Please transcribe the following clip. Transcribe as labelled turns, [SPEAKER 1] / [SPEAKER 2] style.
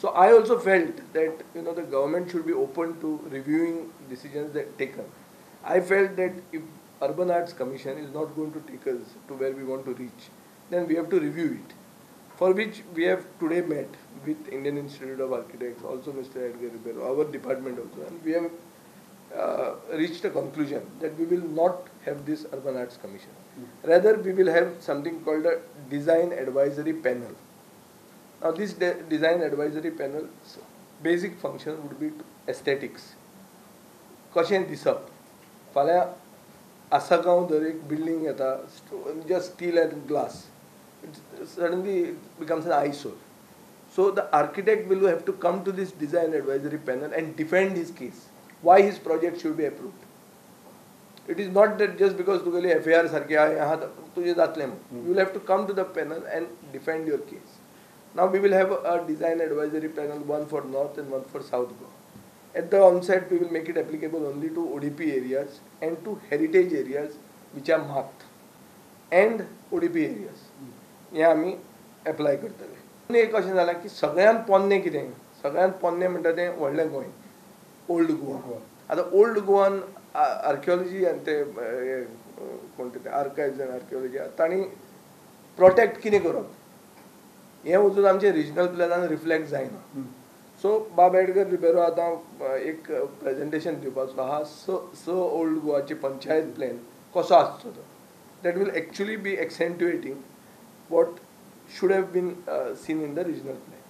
[SPEAKER 1] So I also felt that the government should be open to reviewing decisions that taken. I felt that if Urban Arts Commission is not going to take us to where we want to reach, then we have to review it. For which we have today met with Indian Institute of Architects, also Mr. Edgar Ribeiro, our department also, and we have reached a conclusion that we will not have this Urban Arts Commission. Rather, we will have something called a Design Advisory Panel. Now, this Design Advisory Panel's basic function would be to aesthetics. कशें दिसप, फाल्यां आसगांव जर एक building येता, just steel and glass, suddenly it becomes an eyesore. So the architect will have to come to this design advisory panel and defend his case, why his project should be approved. It is not that just because तुगेली FAR सारकी आहा तुजें जातलें म्हूण. You will have to come to the panel and defend your case. Now we will have a design advisory panel, one for North and one for South Goa. At the onset, we will make it applicable only to ODP areas and to heritage areas which are marked and ODP areas. हे आमी apply करतले. आनी एक अशें जालां की सगळ्यांत पोन्नें कितें, सगळ्यांत पोन्नें म्हणटा तें व्हडलें गोंय, ओल्ड गोवा. आतां ओल्ड गोवान आर्किओलॉजी आनी ते कोण ते आर्कायव्स आनी आर्किओलॉजी तांणी प्रोटेक्ट कितें करप हें वचून आमचें रिजनल प्लॅनान रिफ्लेक्ट जायना. सो बाब एडगर रिबेरो आतां एक प्रेजेंटेशन दिवपाचो आहा स ओल्ड गोवाची पंचायत प्लॅन कसो आसचो तो, that will actually be accentuating what should have been seen in the regional plan.